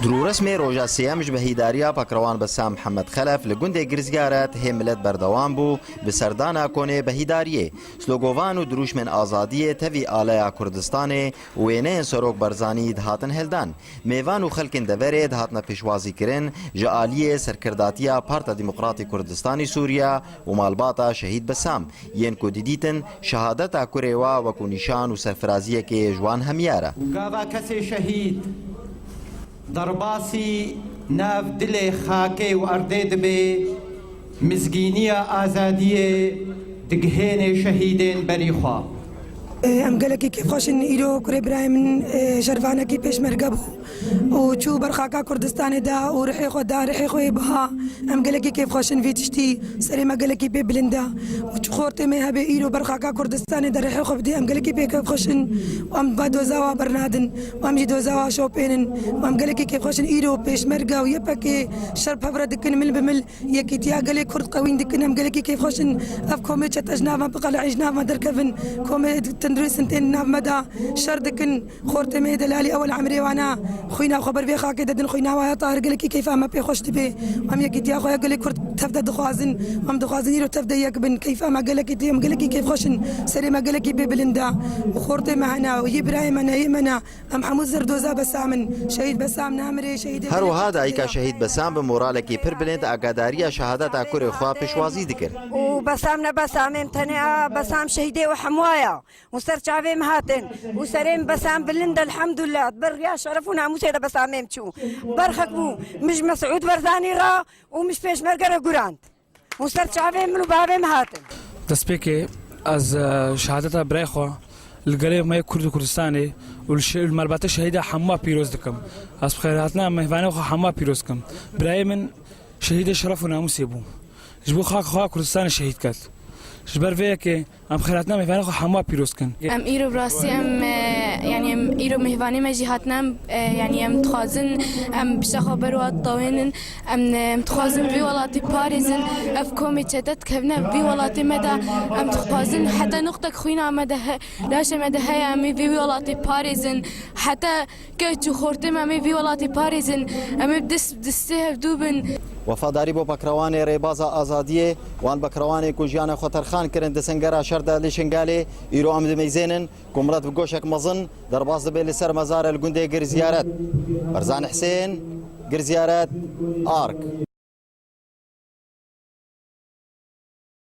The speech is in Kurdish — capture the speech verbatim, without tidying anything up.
Dirûresmê roja sêyem ji behîdariya Pakrewan Besam Mihemed Xelef li gundê Girzyaret hê milet berdewam bû bi serdana konê behîdariyê, slogovan û dirûşmên azadiyê tevî aleya Kurdistanê û wêneyên Serok Barzanî dihatin hildan. Mêvan û xelkên deverê dihatine pêşwazîkirin ji aliyê serkirdatiya Parta Demokratî Kurdistanî Sûriye û malbata Şehîd Besam, yên ku didîtin şehadeta kurê wa wekû nîşan û serfiraziyekê ji wan hemiyar e. Gava kesê şehîd derbasî nav dilê xakê û erdê dibe, mizgîniya azadiyê digihêne şehîdên berî xwe. Em gelekî kêfxweş in, îro kurê birayê min, e, şervanekî pêşmerge bû û çû ber xaka Kurdistanê de û rihê xwe da, rihê xwe yê biha. Em gelekî kêfxweş in vî tiştî, serê me gelekî pê bilind e û çi xortê me hebe îro ber xaka Kurdistanê de rihê xwe bidê, em gelekî pê kêfxweş in û em va doza wa bernadin û em jî doza wa şopênin û em gelekî kêfxweş in îro pêşmerge û Y P G şer bi hev re dikin, mil bi mil. Yekîtiya gelê Kurd qewîn dikin, em gelekî kêfxweş in. Ev komê çete ji nav me biqele'in, ji nav me derkevin. Komê tundrêsin tên nav me de şer dikin. Xortê me yê delalî ewil emrê wan e. Xwîna xwe ber vê xakê dedin, xwîna wa ya tahir gelekî keyfa me pê xweş dibe. Em yekîtiya xwe ya gelê Kurd tev de dixwazin. Em dixwazin îro tev de yek bin. Keyfa me gelekî tê, em gelekî kêfxweş in. Serê me gelekî pê bilind e. Û xortê me hene, û yê birayê me ne, yê me ne. Em hemû zerdoza Besam in. Şehîd Besam namire, şehîdê Her wiha dayika Şehîd Besam bi moralekî pir bilind agadariya şehadeta kurê xwe pêşwazî dikir. Û Besam ne Besam em, tenê a Besam şehîdê û hemwaya. Û ser çavê min hatin. Û serê min Besam bilind, elhamdulillah. Ber riya şeref û namûsê de Besam em çû. Berxek bû. Mij Mesûd Berzanî ra û mij pêşmerge re gurand. Û ser çavê min û bavê min hatin. Destpêkê ez, e, şehadeta birayê xwe li gelê me yê Kurd û Kurdistanê û li şe-, li malbata şehîda hemû pîroz dikim. Ez bi xêrhatina mêvanê xwe hemû pîroz dikim. Birayê min şehîdê şeref û namûsê bû. Ji bo xaka xwe Kurdistanê şehîd ket. Ji ber vê yekê em xêrhatina mêvanê xwe hemû pîroz dikin. Em îro bi rastî em, e, yanî em îro mêvanê me jî hatine, em, e, yanî em dixwazin em pişta xwe ber wan tawênin. Em, em dixwazin vî welatî parêzin, ev komê çete dikevine vî welatê me de. Em dixwazin heta nuqtek xwîna me de he-, laşê me de heye, em ê vî, vî welatî parêzin. Heta keç û xortê me, em ê vî welatî parêzin. Em ê dest bi destê hevdû bin. Wefadarî bo pakrewanê rêbaza azadiyê, wan pakrewanê ku jiyana xwe terxan kirin di sengera şer de li Şingalê, îro em dimeyzênin ku milet bi goşek mezin derbas dibe li ser mezarê li gundê Girziyaret. Berzan Husên, Girziyaret, Ark.